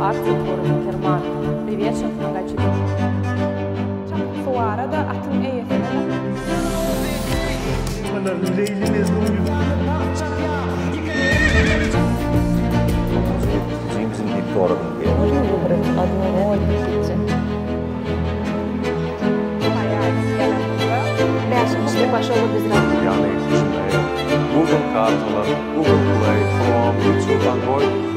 эвакуации в городе Керман, приведшем к многочисленным. Çapyksuwara-da atyň eýesine-de. Можно выбрать одну роль. Google kartalar, Google Play, Chrome, YouTube, Android.